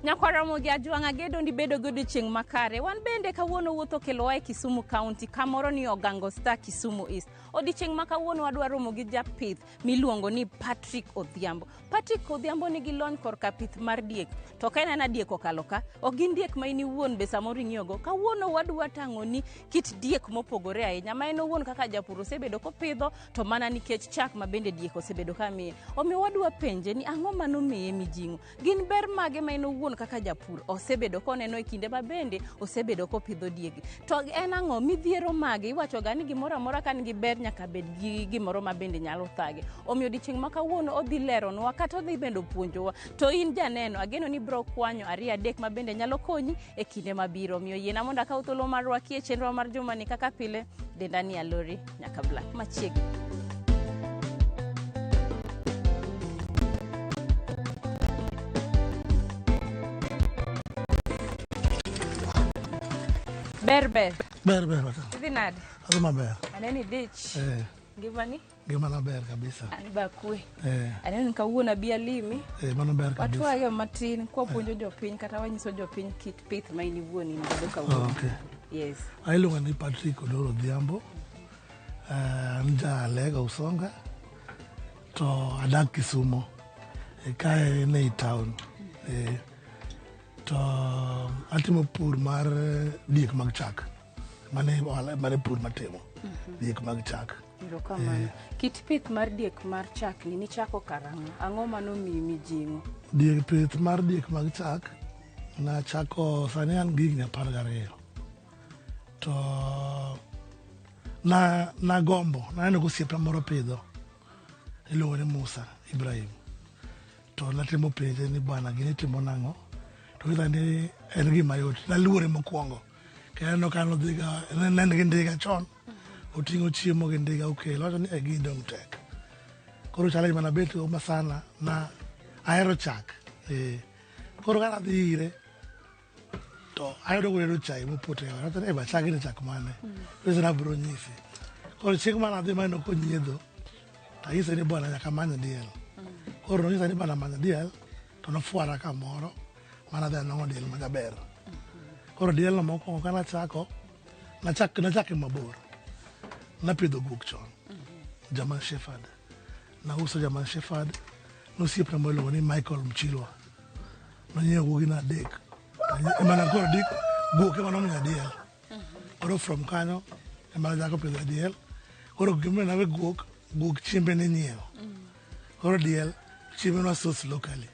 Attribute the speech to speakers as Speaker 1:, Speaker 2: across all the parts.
Speaker 1: Nyakwar Ramogi Ajwang' agedo ni bedo gi odiochieng' makare. Wan bende kawuono wuoth okelowa e Kisumu County, kamoro ni Ogango Star Kisumu East. Odiochieng' ma kawuono wadwa romo gi japith miluongo ni Patrick Odhiambo. Patrick Odhiambo nigi lony korka pith mar diek. To ka ineno diek okalo ka, ok gin diek ma in iwuon be samoro ing'iyogo. Kawuono wadwa tang'oni kit diek mopogore ahinya ma en owuon kaka japur osebedo kopidho to mana nikech chak ma bende diek osebedo ka miye. Omiyo wadwa penje ni ang'o manomiye mijing'o? Gin ber mage ma en owuon kaka japur osebedo koneno e kinde ma bende osebedo kopidho diegi? To en ang'o midhiero mage? Iwacho ga ni gimoro amora ka nigi ber nyaka bed gi gimoro ma bende nyalo thage. Omiyo odiochieng' ma kawuono odhi leronwa kata odhi bende puonjowa. To in janeno, ageno ni ibiro kwanyo ariyo adek ma bende nyalo konyi e kinde mabiro. Omiyo yiena mondo akaw thuolo mar rwaki e chenro mar jumani kaka pile. Denda ni Alori nyaka Black machiegni. Ber ber.
Speaker 2: Ber ber wata.
Speaker 1: Idhi nade?
Speaker 2: Adhi maber.
Speaker 1: Aneni idich.
Speaker 2: Eh,
Speaker 1: Ngimani?
Speaker 2: ngimana ber kabisa.
Speaker 1: An be akwe.
Speaker 2: Eh,
Speaker 1: Aneno ni kawuono abi alimi.
Speaker 2: eh, mano ber kabisa.
Speaker 1: Watwage matin kwapuonjo jopiny kata wanyiso jopiny kit pith ma in iwuon in godo kawuono.
Speaker 2: Okay.
Speaker 1: Yes.
Speaker 2: Iluonga ni Patrick Odoro Odhiambo. An ja Alego Usonga to adak Kisumo. Kae en ei town. To atimo pur mar diek mag chak. Mane ohala mane pur matimo. Diek mag chak.
Speaker 1: Erokamano. Kit pith mar diek mar chak ni nichako karang'o? Ang'o manomiyi mijing'o?
Speaker 2: Diek pith mar diek mag chak nachako sani an gi higni 12. To na nagombo naneno ka osiepna moro pidho iluongo ni Musa Ibrahim. To natemo penje ni bwana gini itimo nang'o? To onyisa ni en gima yot. Naluore mokwongo. Kendo aneno ka nodhiga ne en gi ndiga chon. Oting'o chiemo gi ndiga okelo. Awacho ni eh gini dong' tek. Koro challenge mane abet go ma sana na ahero chak. Koro ka nadhi ire to ayudo kotedo chai mopoto e ot. Awacho ni eh chagni chak mane? Onyisa ni abiro nyisi. Koro chieng' mane adhi maneno konyiedho to anyise ni bwana nyaka amany diel. Koro nonyisa ni bwana many diel to nofwara kamoro mana adhi anwang'o diel majaber. Koro diel no mokwongo kanachako nachake mabor. Napidho guok chon. German Shepherd. Nauso German Shepherd nosiepna moro iluongo ni Michael Mchilwa. Nonyiewo guogina adek. Ema koro dik guok ema nomiya diel. Koro from kanyo ema nachako pidho diel. Koro gimomiyo nawe guok, guok chiembe ninyiewo. Koro diel chiembe nwa source locally.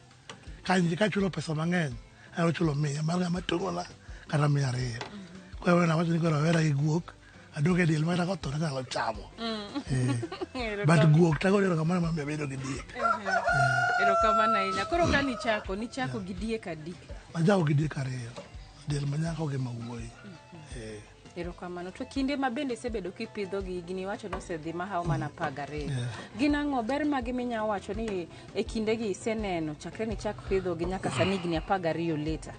Speaker 2: Ka chulo pesa mang'eny, anyalo chulo 100 mar ng'ama tong'ona kata 200. Koro nawacho ni koro awera gi guok, adok e diel makata kotho tanyalo chamo. But guok tago erokamano emomiyo abedo gi diek.
Speaker 1: Erokamano ahinya. Koro ka nichako, nichako gi diek adi?
Speaker 2: Nachako gi diek ariyo. Diel manyako gi mawuoyi.
Speaker 1: Erokamano. To kinde ma bende isebedo kipidho gi higni iwacho ni osedhi mahawo mana 12. Gin ang'o ber mage minyalo wacho ni e kindegi iseneno chakre nichak pidho gi nyaka sani higni 12 later?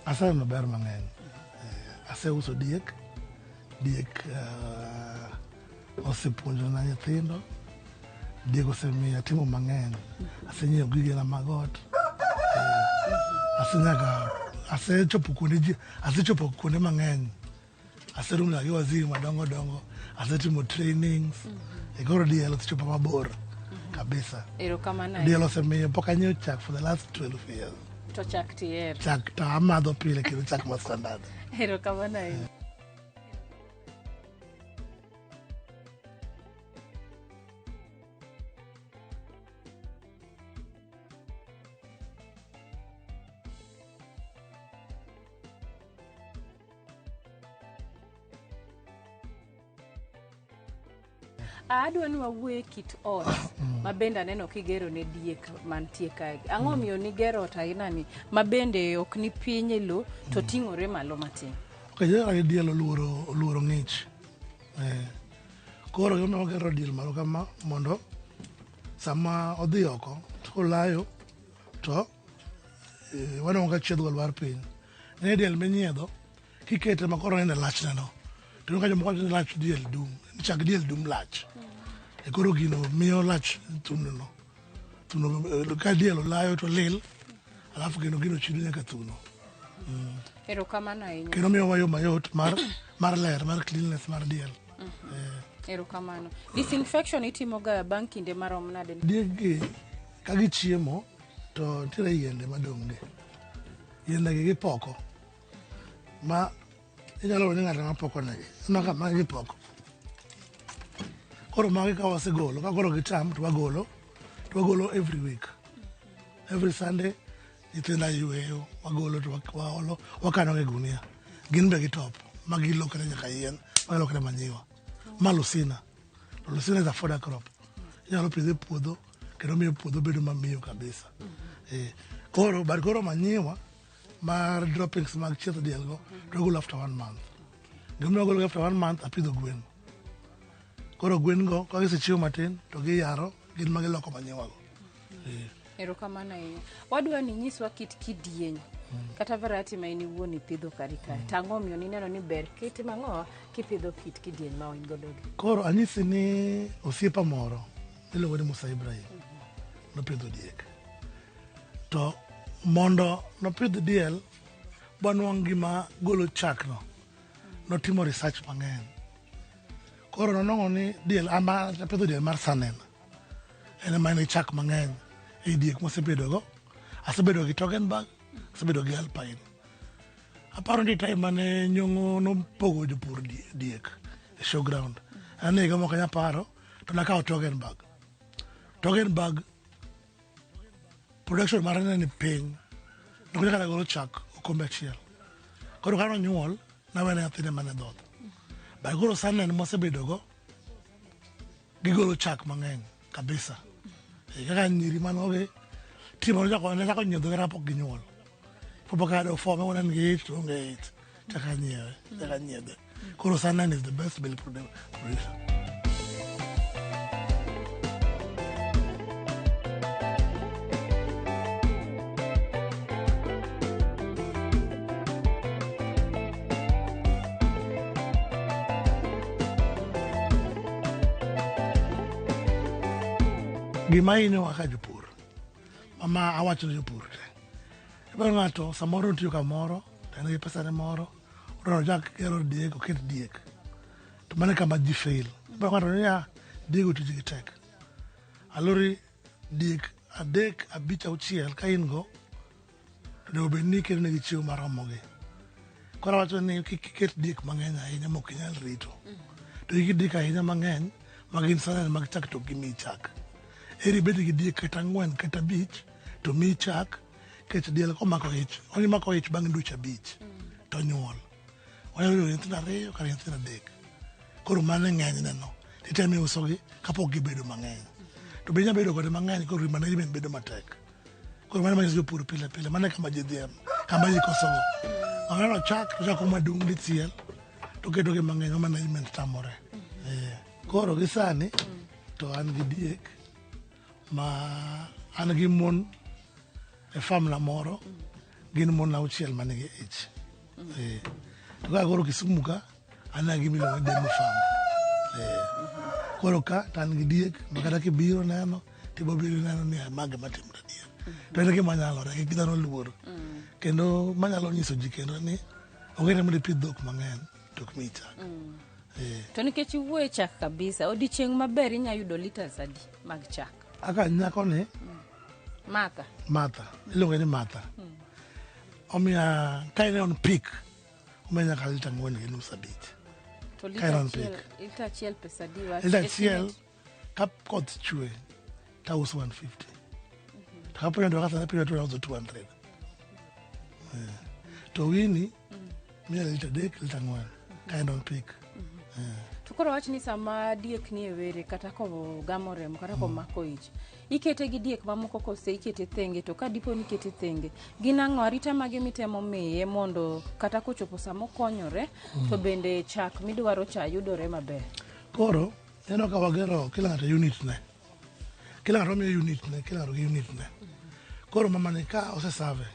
Speaker 2: Aseneno ber mang'eny. Aseuso diek. Diek osepuonjona nyithindo. Diek osemiyo atimo mang'eny. Asenyiewo gigena mag ot. Asenyaka asechopo kuonde ji asechopo kuonde mang'eny. Aseromo nyaka gi waziri madongo dongo. Asetimo trainings. Koro diel osechopo mabor kabisa.
Speaker 1: Erokamano ahinya.
Speaker 2: Diel osemiyo pok anyiewo chak for the last 12 years.
Speaker 1: To chak tihero.
Speaker 2: Chak to amadho pile kendo chak ma standard.
Speaker 1: Erokamano ahinya. Adwa ni wawuoye kit ot ma bende aneno kigero ne diek mantie kae. Ang'o omiyo nigero ot aina ni ma bende ok ni piny e lo to ting'ore malo matin?
Speaker 2: Ok, jara diel oluoro ng'ich. Koro gimomiyo wagero diel malo kama mondo sama odhi oko to kolayo to waneno ka chiedhgo lwar piny. Ne diel minyiedho kikete ma koro neno lachne no. To ka jomoko wacho ni lach diel dum, chak diel dum lach. Koro gino miyo lach thuno no. Thuno ka diel olayo to lil. Alafu kendo gino chido nyaka thuno.
Speaker 1: Erokamano ahinya.
Speaker 2: Kendo miyowa yo mayot mar ler, mar cleanliness mar diel.
Speaker 1: Erokamano. Disinfection itimoga bang' kinde marom nade?
Speaker 2: Diek gi ka gichiemo to nitiere yiende madong' gi. Yiende gi gipoko. Ma inyalo yudo ni ng'ato ema poko negi. Ineno ka magi gipoko. Koro magi ka wasegolo, ka koro gicham to wagolo, to wagolo every week. Every Sunday nyithinda yweyo, wagolo to waolo, wakano e gunia. Gin be gitop, ma gilokre nyaka yien, ma gilokre manyiwa. Ma lusina. To lusina is a fodder crop. Inyalo pidhe e puodho, kendo miyo puodho bedo mamiyo kabisa. Koro, but koro manyiwa mar droppings mag chieth diel go, to wagolo after 1 month. Gimomiyo wagolo after 1 month, apidho gwen. Koro gwen go, ka gisechiemo matin, to giyaro, gin ma giloko manyiwa go.
Speaker 1: Erokamano ahinya. Wadwa ni inyiswa kit kidieny kata variety ma in iwuon ipidho kari kae. To ang'o omiyo nineno ni ber kitimo ang'o kipidho kit kidieny ma in godo gi?
Speaker 2: Koro anyisi ni osiepa moro miluongo ni Musa Ibrahim nopidho diek. To mondo nopidh diel banwang' gima golo chak no, notimo research mang'eny. Koro nonwang'o ni diel, ama apidho diel mar Sanen. En ema en gi chak mang'eny ei diek mosebedogo. Asebedo gi Toggenburg, asebedo gi Alpine. Aparo ni time mane Nyong'o nopogo jopur diek e showground. An e higa moko anyaparo to nakawo Toggenburg. Toggenburg production mare ne ni piny. Nok nyaka golo chak okombe achiel. Koro ka nonyuol, nawene nyathine mane dhoth. But koro Sanen mosebedogo, gigolo chak mang'eny kabisa. Kaka nyiri manogi, timo ne chako nyiedho kata pok ginyuol. Pok kado fome wan gi ich to onge ich. Chaka nyiewe, chaka nyiedhe. Koro Sanen is the best milk producer. Gima hinyowa ka jopur, mama awacho ne jopur te. Ibiro ng'ato samoro otiyo kamoro, to en gi pesane moro, odwaro chak gero diek, oket diek. To mano e kama ji fail. Ibiro ng'ato niya, diek go tijgi tek. Alori diek 3, 5, 6 ka in go, to onego bed ni iketo negi chiemo maromogi. Koro awacho ni kik iket diek mang'eny ahinya mok inyal rito. To kik idik ahinya mang'eny ma gin sanen mag chak to ok gimiyi chak. Eri ibed gi diek kata 4 kata 5 to miyi chak, kech diel komako ich, omako ich bang' dweche 5 to nyuol. Onyalo yudo nyithindo 2 kata nyithindo 3. Koro mano e ng'enyne no. Titemo iusogi kapok gibedo mang'eny. To be inyalo bedo kode mang'eny koro management bedo matek. Koro mano manyiso jopur pile pile, mano e kama ji dhiye, kama ji kosogo. Oneno chak, to chako maduong' dichiel, to keto gi mang'eny, ma management tamore. Koro gi sani, to an gi diek, ma an gi mon e farm na moro, gin mon 6 manigi ich. To ka koro Kisumu ka, an gi gimiluongo ni demo farm. Koro ka to an gi diek, ma kata kibiro neno, tibiro biro neno ni ma gima timore adier. To en gima nyalore, kik dhano luor. Kendo manyalo nyiso ji kendo ni onge ni mondo ipidh dhok mang'eny to ok miyi chak.
Speaker 1: To nikech iwuoyo e chak kabisa, odiochieng' maber inya yudo liters adi mag chak?
Speaker 2: Aka nyako ni
Speaker 1: Martha.
Speaker 2: Martha, iluonge ni Martha. Omiya ka en on peak, omiya nyaka lita 4.5 5.
Speaker 1: To
Speaker 2: Ka en on peak.
Speaker 1: lita achiel pesa adi wach?
Speaker 2: Lita achiel ka koth chwe to auso 150. To ka piny otuo kaka piny otuo auso 200. To Winnie miya lita 3, lita 4 ka en on peak.
Speaker 1: To koro wach ni sama diek ni e were kata kogamo remo kata komako ich, ikete gi diek mamoko kose ikete thenge? To ka dipo ni ikete thenge, gin ang'o arita mage mitemo miye mondo kata kochopo sama okonyore to bende chak midwaro cha yudore maber?
Speaker 2: Koro ineno ka wagero kila ng'ato unit ne. Kila ng'ato wamiyo unit ne, kila ng'ato gi unit ne. Koro mama ni ka osesave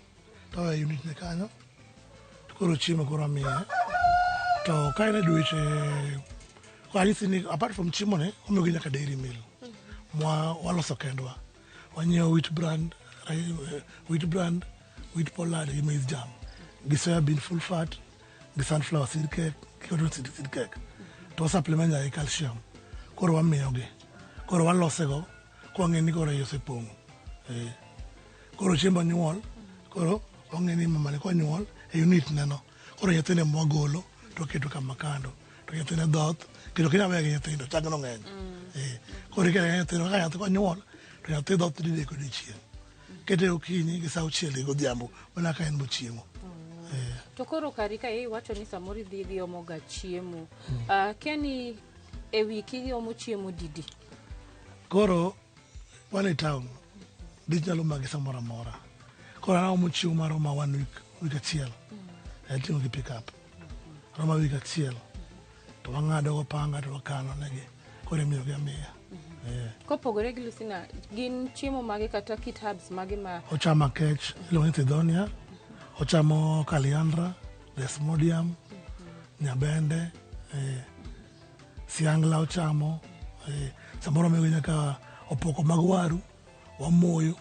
Speaker 2: to oweyo unit ne kanyo, to koro chiemo koro amiye. To ka en e dweche, koro anyisi ni apart from chiemo ni, wamiyogi nyaka dairy meal. Mwa waloso kendwa. Wanyiewo wheat bran, wheat bran. Wheat pollard gi maize germ gi soya bean full fat gi sunflower seed cake gi cotton seed cake to supplement nyaka gi calcium. Koro wamiyogi, koro walosego kwang'e ni koro iye osepong'o. Koro chiemb onyuol, koro wang'e ni mamani konyuol e unit neno, koro nyithinde mwagolo to waketo kama kando to nyithinde dhoth kendo ok inyal weyo gi nyithindo, chagno ng'eny. Koro iketo gi nyithindo kaka nyathi konyuol to nyathi dhoth didek odiochieng', kete okinyi gi sa auchiel gi godhiambo mana ka en bochiemo.
Speaker 1: To koro kari ka iwacho ni samoro idhi gi omo ga chiemo. Akia ni e wiki iomo chiemo didi?
Speaker 2: Koro wan e town, dich nyalo maki samoro amora. Koro an aomo chiemo maroma one week, week achiel. Ating'o gi pick up. Roma week achiel. To wang'ado go panga to wakano negi. Koro imiyogi amiya.
Speaker 1: Kopogore gi Lucina, gin chiemo mage kata kit herbs mage ma
Speaker 2: Ochamo akech, iluongo ni Tithonia. Ochamo Calliandra, Desmodium, nyabende, siangla ochamo. Samoro wamiyogi nyaka opoko mag waru, wamoyo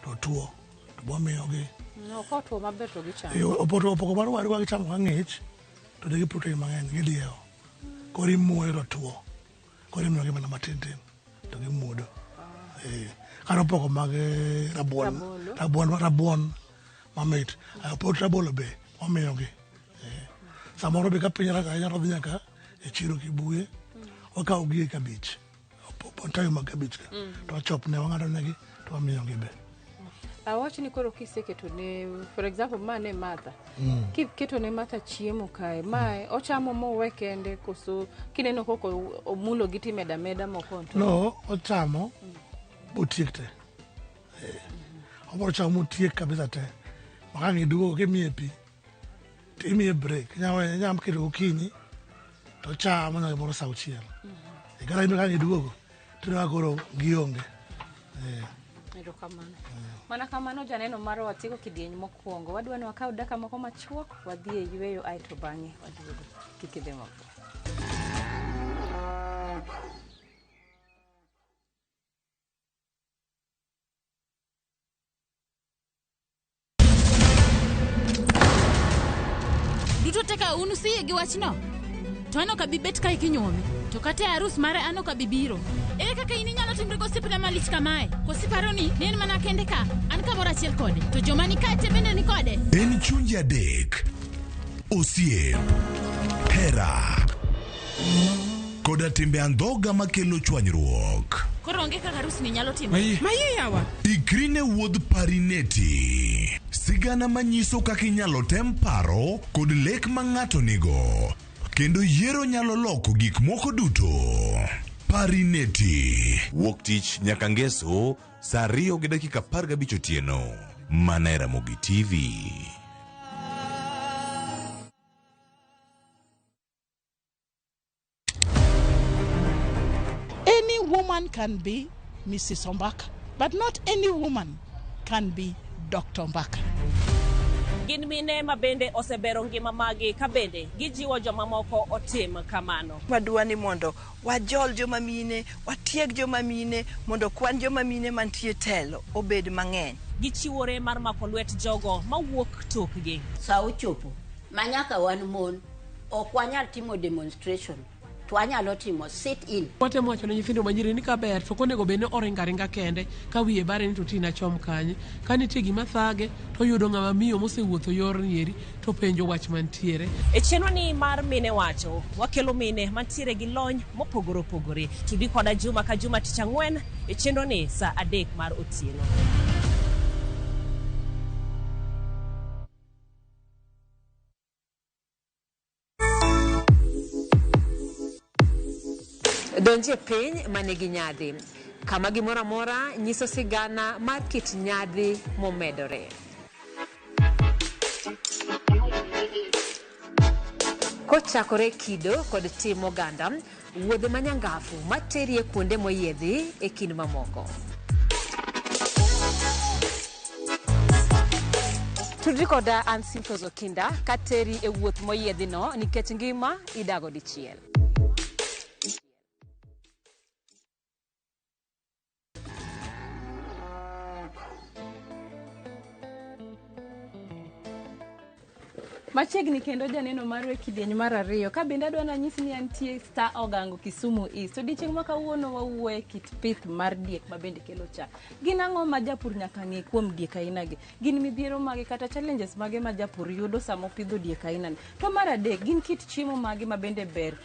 Speaker 2: to tuo, to wamiyogi.
Speaker 1: No, kotwo maber to gichamo.
Speaker 2: Opoko mar waru ka gichamo ka ng'ich, to nigi protein mang'eny, gidiewo. Koro imoyo to tuo. Koro imiyogi mana matin tin to gimuodo. Kata opoko mag rabuon, rabuon mamit. Pot rabolo be wamiyogi. Samoro be ka piny rach ahinya to wadhi nyaka e chiro Kibuye, wakawo gi e kabich. Tayo mag kabich ka. To wachopne, wang'ado negi to wamiyogi be.
Speaker 1: Awach ni koro kiseketo ne, for example, ma ne Martha. Kiketo ne Martha chiemo kae, mae ochamo mowe kende koso kineno koko omulo gi timeda meda moko to?
Speaker 2: No, ochamo motiek te. Obiro chamo motiek kabisa te. Ma ka ang' iduogo kimiye pi, to imiye break. Inyalo keto gokinyi to ochamo nyaka gimoro sa auchiel. Kata in ka ang' iduogo, to ineno ka koro gionge.
Speaker 1: Erokamano. Mana kamano janeno marwa watieko kidieny mokwongo. Wadwa ni wakaw dakika moko machuok, wadhi e yweyo aeto bang'e waduogo. Kik idhi mabor.
Speaker 3: Duto te ka un usiyie gi wachno, to an ok abi bet kae kinyuome, to kata e arus mare an ok abi biro. Ere kaka in inyalo timri gosiepna malich kamae? Koso iparo ni ne en mana kende ka, an kamoro achiel kode, to joma ni kae te bende ni kode?
Speaker 4: En chunje adek, osiep, hera, koda timbe andhoga makelo chwanyruok.
Speaker 3: Koro onge kaka arusni nyalo timore.
Speaker 5: Maye yawa.
Speaker 4: Ikri ne wuodh Parineti. Sigana manyiso kaka inyalo tem paro kod lek ma ng'ato nigo. Kendo yiero nyalo loko gik moko duto. Parineti. Wuok tich nyaka ngeso saa 2:15 otieno. Mana e Ramogi TV.
Speaker 6: Any woman can be Mrs. Ombaka, but not any woman can be Dr. Ombaka.
Speaker 7: Gin mine ma bende osebero ngima magi ka bende gijiwo jomamoko otim kamano.
Speaker 8: Wadwa ni mondo wajol joma mine, watieg joma mine, mondo kwan joma mine mantie telo obed mang'eny.
Speaker 7: Gichiwore mar mako lwet jogo mawuok tokgi.
Speaker 9: Sa ochopo ma nyaka wan mon ok wanyal timo demonstration to wanyalo timo sit in.
Speaker 5: Watemo wacho ne nyithindo manyiri ni kaber to ok onego bed ni oringo aringa kende ka wiye bare ni to tina chom kanye. Ka nitie gima thage to oyudo ng'ama miyo mosewuotho yorni eri to penjo wach mantiere.
Speaker 7: E chenro ni mar Mine Wacho, wakelo mine mantiere gi lony mopogore opogore. Tudi koda juma ka juma tich ang'wen e chenro ni saa 3 mar otieno.
Speaker 10: Donjie piny manigi nyadhi, kama gimoro amora nyiso sigana mar kit nyadhi momedore. Kochakore kido kod tim oganda, wuodhe manyangafu materie kuonde moyiedhi e kind mamoko.
Speaker 1: Tudri koda an Simfros Okinda kateri e wuoth moyiedhino nikech ngima idago dichiel. Machiegni kendo janeno marwa e kidieny mar ariyo ka bende adwa nanyisi ni antie Star Ogango Kisumu East. Odiochieng' ma kawuono wawuoye kit pith mar diek ma bende kelo chak. Gin ang'o ma japur nyaka ng'e kuom diek ainagi? Gin midhiero mage kata challenges mage ma japur yudo sama opidho diek ainani? To mar adek, gin kit chiemo mage ma bende ber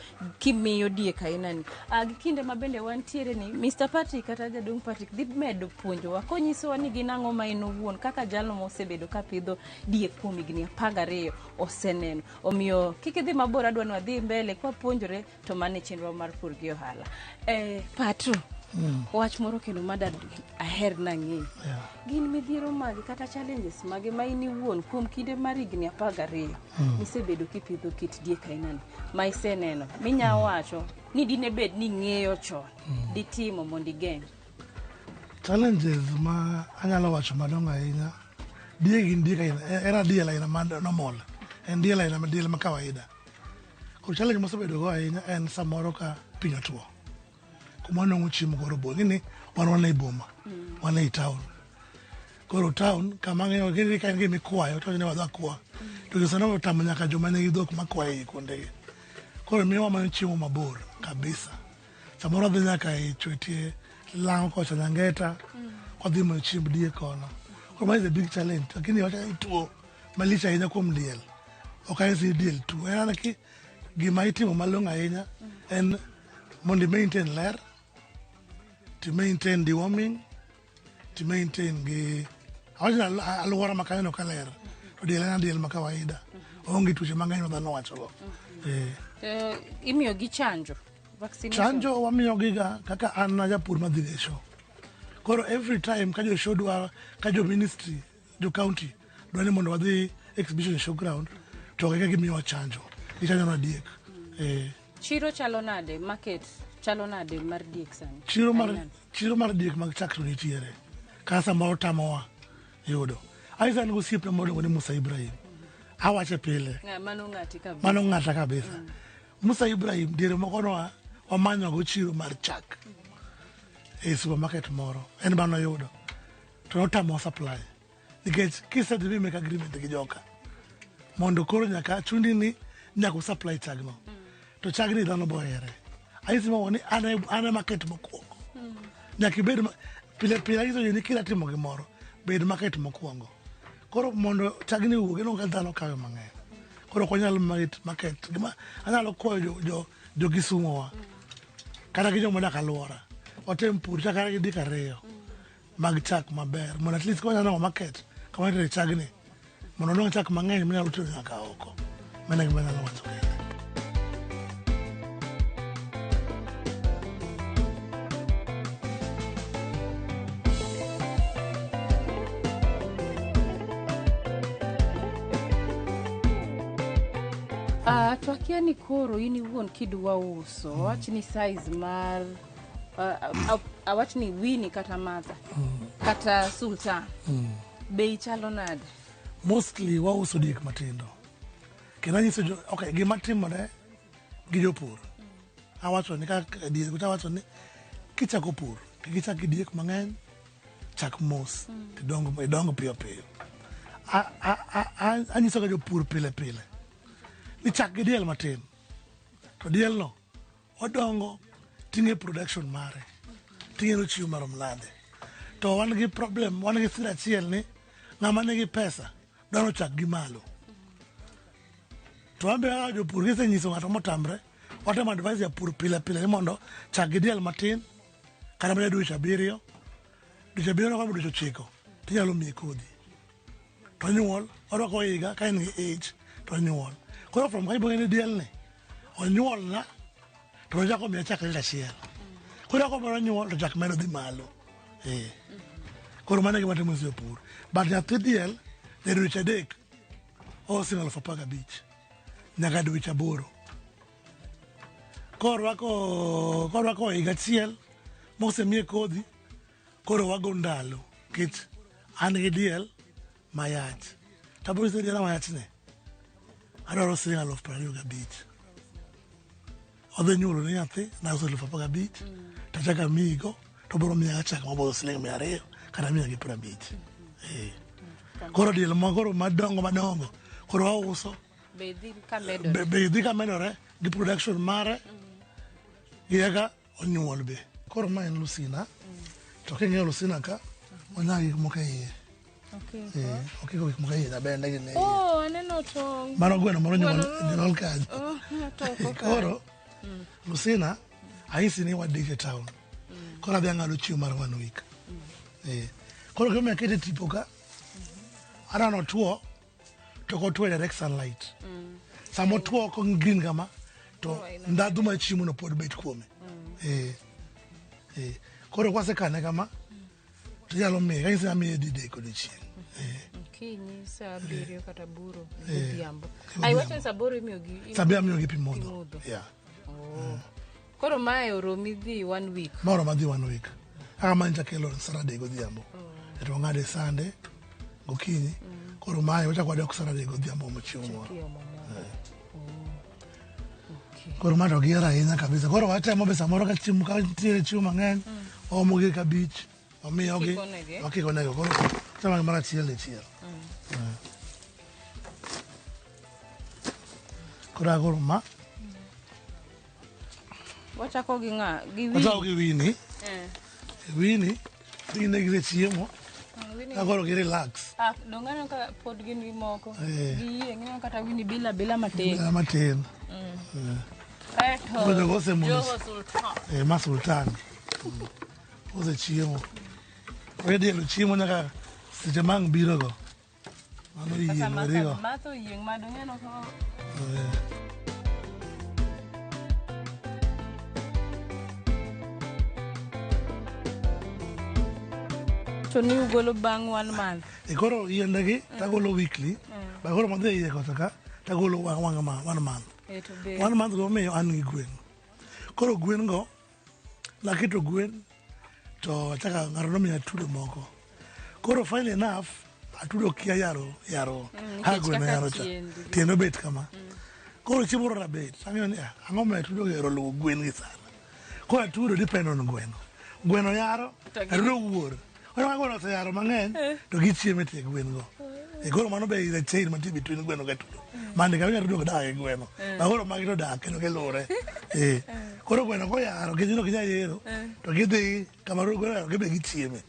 Speaker 1: kimiyo diek ainani? Gi kinde ma bende wantiere ni Mr. Patrick kata jaduong' Patrick dhi medo puonjowa konyisowa ni gin ang'o ma en owuon kaka jalno mosebedo ka pidho diek kuom higni 12 oseneno. Omiyo kik idhi mabor, adwa ni wadhi mbele kwapuonjore to mano e chenro mar pur gi ohala. Patro, wach moro kendo mada aher nang'e. Gin midhiero mage kata challenges mage ma in iwuon kuom kinde mar higni 12 misebedo kipidho kit diek ainani ma iseneno minya wacho ni dine bed ni ing'eyo chon ditimo mondo igeng'?
Speaker 2: Challenges ma anyalo wacho madongo ahinya, diek gin diek aina, en adiel aina ma normal, en diel aina diel ma kawaida. Koro challenge mosebedo go ahinya en samoro ka piny otuo, kuma wanwang'o chiemo koro bor. Ing'eni wan ei boma, wan ei town. Koro town kama ng'eyo gini ka en gima ikwayo to ni wadhi akwa. To sano otamo nyaka joma nigi dhok makwayo ei kuondegi. Koro miyo wamanyo chiemo mabor kabisa. Samoro wadhi nyaka e Chwetie, Lang'o kocha Nyangeta, wadhi manyo chiemb diek kono. Koro ma is a big challenge. Lakini wacha ni tuo malich ahinya kuom diel. Ok anyisi ni diel tuo. En mana ki gima itimo malong'o ahinya en mondo i maintain ler, to maintain deworming, to maintain gi awacho ni alwora ma kanyono ka ler to diel en adiel ma kawaida. Oonge tuoche mang'eny ma dhano wachogo.
Speaker 1: Imiyo gi chanjo? Vaccination?
Speaker 2: Chanjo wamiyogiga kaka an na japur madhi e show. Koro every time ka jo show dwa, ka jo ministry, jo county dwa ni mondo wadhi exhibition showground, to eka gimiyowa chanjo. Gichanjo na diek.
Speaker 1: Chiro chalo nade? Market chalo nade mar diek sani?
Speaker 2: Chiro mar
Speaker 1: Ainani.
Speaker 2: Chiro mar diek mag chak to nitiere. Kata samoro tamowa yudo. Aisa an gosiepna moro iluongo ni Musa Ibrahim. Awache pile.
Speaker 1: Mano ng'ati kabisa.
Speaker 2: Mano ng'ata kabisa. Musa Ibrahim diere moko noa wamanyo go chiro mar chak e supermarket moro. En mano yudo. To notamowa supply. Nikech kisedhi mi make agreement gi joka. Mondo koro nyaka chundi ni nyaka supply chagno. To chagni dhano bohere. Anyisi mokwongo ni an e market mokwongo. Nyaka ibed pile pile anyiso ji ni kida timo gimoro, bed market mokwongo. Koro mondo chagni owuog, ineno ka dhano kawe mang'eny. Koro ok wanyal market. Gima anyalo kwayo jo Kisumu wa, kata gi joma odak alwora, watem pur chak kata gi diek ariyo mag chak maber. Mondo at least ka wanyalo nwang'o market kama itere chagni, mondo wanwang' chak mang'eny manyalo tero nyaka oko. Mano e gima anyalo wacho kende.
Speaker 1: To akia ni koro in iwuon kidwa uso, awach ni size mar awach ni Winnie kata Martha kata Sultan, bei chalo nade?
Speaker 2: Mostly wauso diek matindo. Kendo anyiso jo, okay, gima timore gi jopur. Awacho ni kaka diek, awacho ni kichako pur, kik ichak gi diek mang'eny, chak mos, tidong, idong piyo piyo. Anyiso ga jopur pile pile ni chak gi diel matin, to diel no odongo ting'e production mare, ting'e no chiwo marom nade. To wan gi problem, wan gi sida achiel ni ng'ama nigi pesa dwaro chak gi malo. To wan be kaka jopur kisenyiso ng'ato motamre, watemo advise japur pile pile ni mondo chak gi diel matin kata mana dweche 7, dweche 7 kata dweche 9 tinyalo miye kodhi. To onyuol, orwako higa ka en gi ich to onyuol. Koro from kanyo ibiro ng'e ni diel ni onyuol na to ochako miya chak lita achiel. Koro kaka omedo nyuol to chak medo dhi malo. Koro mano e gima timo jopur. But nyathi diel ja dweche 3 osingo 15,000 nyaka dweche 8. Korwako higa achiel mosemiye kodhi, koro wago ndalo nikech an gi diel mayach. Tabiro nyiso ni diela mayach ni adwaro siling 25,000. Odhi nyuolo ne nyathi nauso 15,000 tachako amiyigo to obiro miya chak mabodho siling 200 kata 150. Koro diel ma koro madongo madongo koro wauso
Speaker 1: Be dhi ka medore.
Speaker 2: Be dhi ka medore gi production mare gi kaka onyuol be. Koro ma en lusina. To king'iyo lusina ka, onyago gik moko e iye.
Speaker 1: Okay.
Speaker 2: Okiko gik moko e iye nyabende gi ne iye.
Speaker 1: Oh, aneno tong'.
Speaker 2: Mano gweno moro nyuol
Speaker 1: Gweno-
Speaker 2: nyuol kanyo.
Speaker 1: Oh, toko ka.
Speaker 2: Koro lusina ahisi ni wadich e town. Koro adhi ang'ado chiemo mar one week. Koro gimomiyo akete tipo ka, aneno otuo to ok otuo e direct sunlight. Sama otuo ko green kama to ndhadhu mar chiemo no pod bet kuome. Koro kwasekane kama to inyalo miye, kanyisi ni amiye didek odiochieng'.
Speaker 1: Okinyi saa 7 kata 8 godhiambo. Ai, wacho ni saa 8 imiyogi.
Speaker 2: Saa 7 amiyogi pi modho.
Speaker 1: Modho.
Speaker 2: Yeah.
Speaker 1: Oh. Koro mae oromi dhi one week.
Speaker 2: Ma oroma dhi one week. Kaka ma nyicha kelo Saturday godhiambo. To wang'ade Sunday gokinyi. Koro mae wachako wadok Saturday godhiambo omo chiemo moro. Koro ma to gihero ahinya kabisa. Koro watemo be samoro ka chiemo ka nitiere chiemo mang'eny, waomogi kabich, wamiyogi,
Speaker 1: Wakikonegi.
Speaker 2: wakikonegi. Koro chamo gimoro achiel dichiel. Koro agoro ma.
Speaker 1: Wachako gi ng'a? Gi Winnie.
Speaker 2: Wachako gi Winnie. Winnie, Winnie gise chiemo.
Speaker 1: Winnie.
Speaker 2: Agoro gi relax.
Speaker 1: Ah, dong' aneno ka pod gin gi moko. Giyieng', ineno kata Winnie bila bila matin.
Speaker 2: Bila matin.
Speaker 1: Kaeto,
Speaker 2: Koro jogo osemuono.
Speaker 1: Jogo Sultan.
Speaker 2: Ma Sultan. Osechiemo. Oedielo chiemo nyaka seche ma ang' birogo. Mano
Speaker 1: Sasa
Speaker 2: yieng' werigo.
Speaker 1: Matho yieng' ma dong' aneno ka To ni ugolo bang' one month.
Speaker 2: Koro yiendegi tagolo weekly. Ba koro madhi e iye kocha ka tagolo one month.
Speaker 1: To be.
Speaker 2: One month go miyo an gi gwen. Koro gwen go naketo gwen to achaka ng'ato nomiya atudo moko. Koro finally enough atudo kia yaro yaro ha
Speaker 1: Nikech
Speaker 2: gweno
Speaker 1: kaka
Speaker 2: yaro cha.
Speaker 1: tiendgi.
Speaker 2: Tiende obet kama. Koro chiemo moro rabet. Ang'eyo ni ang'o ma atudo ohero luwo gwen gi sana. Koro atudo depend on gweno. Gweno yaro, atudo wuor. Koro ka gweno oseyaro mang'eny to gichiemo e tie gwen go. Koro mano be is a chain mantie between gweno gi atudo. Mande ka atudo ok dak gi gweno. Ba koro magi to dak kendo giluwre. Koro gweno koyaro gin ok ginyal yero to gidhi kama gweno oyaro gibe gichieme.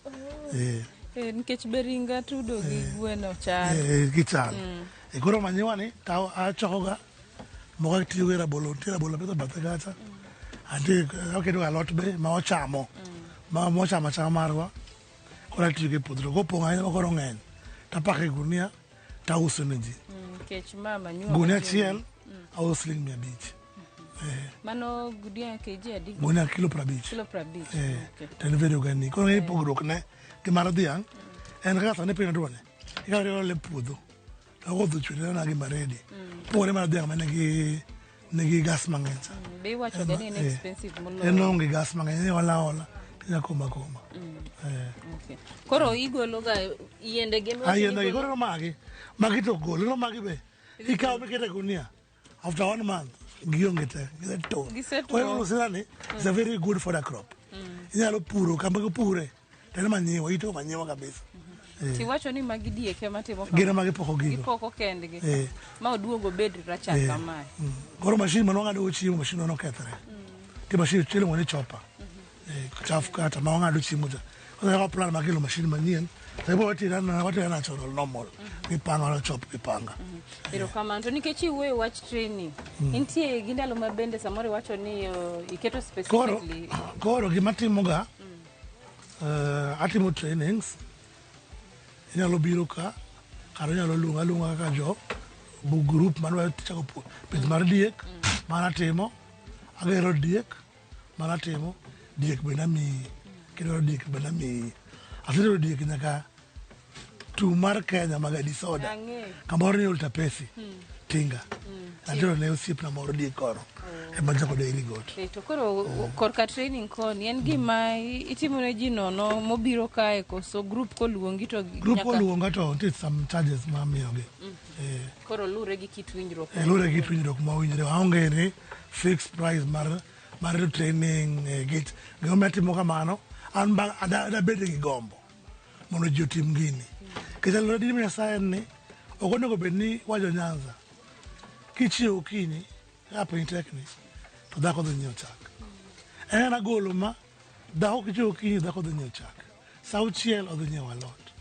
Speaker 1: Nikech be ring atudo gi gweno chal.
Speaker 2: Gichal. Koro manyiwa ni to achokoga moko atiyogo e rabolo, nitie rabolo apidho bathe kacha. Antie aketo alot be ma ochamo. Ma mochamo achama marwa. Koro atiyogo e puodho. To kopong' ahinya ma koro ng'eny, tapako e gunia tauso ne ji.
Speaker 1: Nikech ma manyiwa
Speaker 2: Gunia
Speaker 1: matiyo
Speaker 2: achiel auso siling 500.
Speaker 1: Mano gunia kg adi?
Speaker 2: Gunia kilo 50.
Speaker 1: Kilo 50. Okay.
Speaker 2: To en very organic. Koro ng'e pogruok ne gi mar dhiang', en kaka sani piny otuo ni, ikawo iole e puodho, to koth ochwe to ineno gima ready. Pogore mar dhiang' ma nigi gas mang'eny cha.
Speaker 1: Be iwacho ga ni en expensive moloyo.
Speaker 2: En onge gas mang'eny, iole aola, inya koma koma.
Speaker 1: Okay. Koro igolo ga yiende gi
Speaker 2: Ah, yiende gi koro magi. Magi to gol, ineno magi be. Ikawo mikete e gunia. After 1 month, gionge te, gisetwo.
Speaker 1: Gisetwo.
Speaker 2: Koro lusina ni, it's a very good fodder crop. Inyalo puro, kama gipure, to en manyiwa, ito manyiwa kabisa.
Speaker 1: Tiwacho ni magi diek ema timo kama.
Speaker 2: Gin ema gipoko gigo.
Speaker 1: Gipoko kendgi. Ma oduogo obed rachar kamae.
Speaker 2: Koro mashin mane wang'ado chiemo, mashin no nokethre. Ti mashin iluongo ni chopper. Chaff cutter ma wang'ado chiemo cha. Koro wakawo plan mar kelo mashin manyien. To ibo watire natural normal. Gi panga wana chop gi panga.
Speaker 1: Erokamano. To nikech iwuoyo wach training, nitie gi ndalo ma bende samoro iwacho ni iketo specifically.
Speaker 2: Koro gima atimoga, atimo trainings. Inyalo biro ka, kata inyalo luonga aluonga kaka jo group madwa chako pith mar diek, mano atimo. Agero diek, mano atimo. Diek bende amiyi. Kidwaro diek bende amiyi. Asetero diek nyaka tung' mar Kenya mag Adisoda. Kamoro ni Oltapesi, Tinga. Atero ne osiepna moro diek kono. Ema chako dairy goat.
Speaker 1: To koro korka training koni en gima itimo ne ji nono mobiro kae koso group koluongi to
Speaker 2: Group koluonga to nitie some charges ma amiyogi.
Speaker 1: Koro lure gi kit winjruok.
Speaker 2: Lure gi kit winjruok ma winjre. Aonge ni fixed price mar training git. Gima atimo kamano, an ba adabed gi gombo mondo ji otim gini. Nikech alwora dini Nyasaye en ni ok onego bed ni wajo Nyanza. Kichiewo okinyi, ka piny tekni, to dhako dhi nyiewo chak. En agolo ma dhako kichiewo okinyi, dhako dhi nyiewo chak. Sa auchiel odhi nyiewo alot.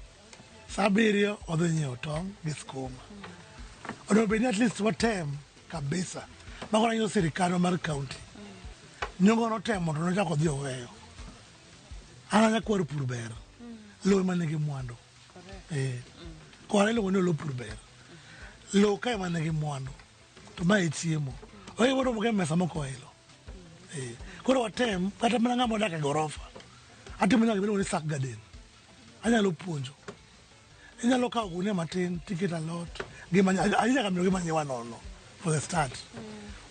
Speaker 2: Sa abiriyo odhi nyiewo tong' gi skuma. Onego bed ni at least watem kabisa. Mago nanyiso sirikandwa mar county. Nyongo notemo to nochako odhi oweyo. An anyakwar pur ber. Lowo ema nigi mwandu. Eh. Kwara iluongo ni olo pur ber. Lowo ka ema nigi mwandu. To ma e chiemo. Oye moro e mesa moko oilo. Eh. Koro watem kata mana ng'ama odak e gorofa. Atimo nyaka gima iluongo ni sack garden. Anyalo puonjo. Inyalo kawo gunia matin tiketo alot gi ahinya nyaka miyo gi manyiwa nono for the start.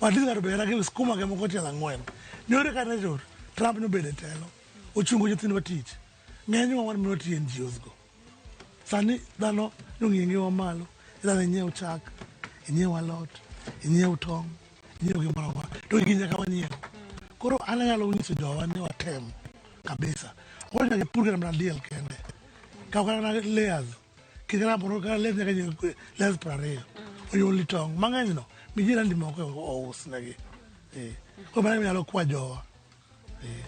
Speaker 2: At least ng'ato bed gi skuma ge moko tielo ang'wen. Nyore kata chor Trump nobedo e telo. Ochungo nyithindwa tich. Ng'enywa wan mana tiyo NGOs go. Sani dhano nong'iyo ngimawa malo. Idhano inyiew chak, inyiew alot, inyiew tong', inyiew gimoro amora. To gigi nyaka wanyiew. Koro an anyalo nyiso jowa ni watem kabisa. Ok nyaka ipur kata mana diel kende. Kaw kata mana layers. Kik kata moro kata layers nyaka nyiew layers 20. Onyuolni tong'. Mang'eny no, mi jirani moko ousnegi. Eh. Koro mano ema anyalo kwa jowa. Eh.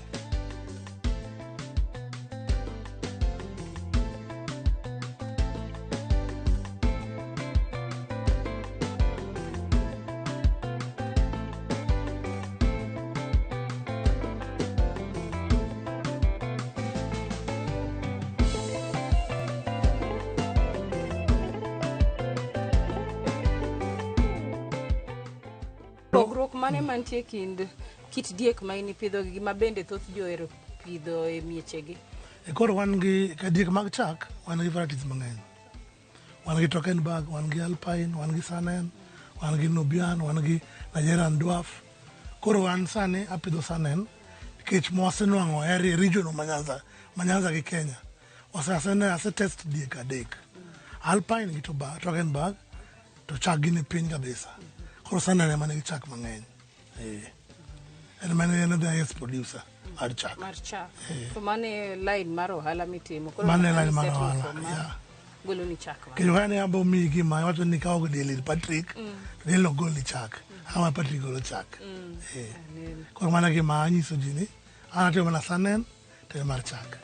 Speaker 1: Pogruok mane mantie kind kit diek ma in ipidho gi ma bende thoth ji ohero pidho e miechegi?
Speaker 2: E koro wan gi ka diek mag chak, wan gi varieties mang'eny. Wan gi Toggenburg, wan gi Alpine, wan gi Saanen, wan gi Nubian, wan gi Nigerian Dwarf. Koro an sani apidho Saanen nikech mwasenwang'o area region ma Nyanza, ma Nyanza gi Kenya. Wase asene ase test diek adek. Alpine gi Toggenburg to chak gi ni piny kabisa. Koro Saanen ema nigi chak mang'eny. Eh. En mane en the highest producer mar chak.
Speaker 1: Mar chak.
Speaker 2: Eh.
Speaker 1: To mano e line mar ohala mitimo. Koro
Speaker 2: Mano e
Speaker 1: nyaka
Speaker 2: line mar
Speaker 1: isettle
Speaker 2: ohala,
Speaker 1: for ma
Speaker 2: yeah.
Speaker 1: Golo ni chak ma.
Speaker 2: Kendo kane abo miyi gima iwacho ni kawo diel ir Patrick, to diel no golni chak. Ama Patrick golo chak. Eh.
Speaker 1: Aneno.
Speaker 2: Koro mano e gima anyiso ji ni an atimo mana Saanen to en mar chak.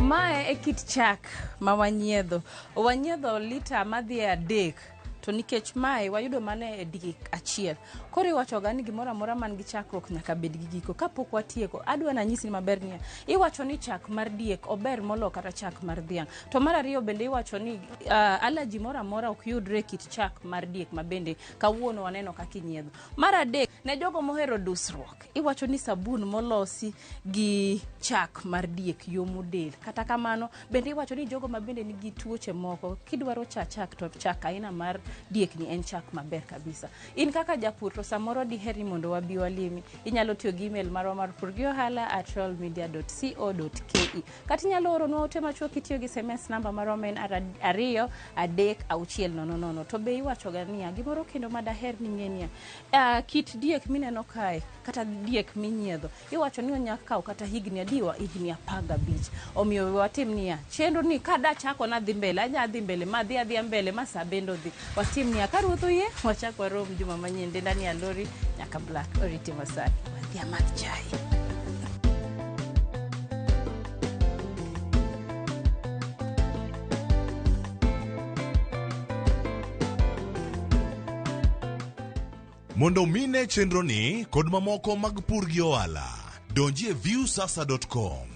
Speaker 1: Mae e kit chak ma wanyiedho. Wanyiedho lita madhi e 3 to nikech mae wayudo mana e diek achiel. Koro iwachoga ni gimoro amora man gi chakruok nyaka bed gi giko. Kapok watieko, adwa nanyisi maber niya, iwacho ni chak mar diek ober molo kata chak mar dhiang'. To mar ariyo bende iwacho ni allergy moro amora ok yudre e kit chak mar diek ma bende kawuono waneno kaka inyiedho. Mar adek, ne jogo mohero dusruok, iwacho ni sabun molosi gi chak mar diek yomo del. Kata kamano, bende iwacho ni jogo ma bende nigi tuoche moko, kidwaro cha chak to chak aina mar diek ni en chak maber kabisa. In kaka japur to samoro diher ni mondo wabi walimi, inyalo tiyo gi email marwa mar purgiohala@royalmedia.co.ke. Kata inyalo oronwa ote machuok kitiyo gi SMS namba marwa ma en 2 3 6 0 0. To be iwachoga niya, gimoro kendo madaher ni ing'e niya, kit diek mineno kae kata diek minyiedho iwacho ni onya kawo kata higni adiwa, higni 15. Omiyo we watim niya, chenro ni ka dachako nadhi mbele, anya dhi mbele ma dhi adhiya mbele ma sa bende odhi. Watim niya, ka ruoth oyie, wachak warom juma manyien. Denda ni Alori nyaka Black oriti masani. Wadhi amadh chai.
Speaker 4: Mondo mine chenro ni kod mamoko mag pur gi ohala, donji e viusasa.com.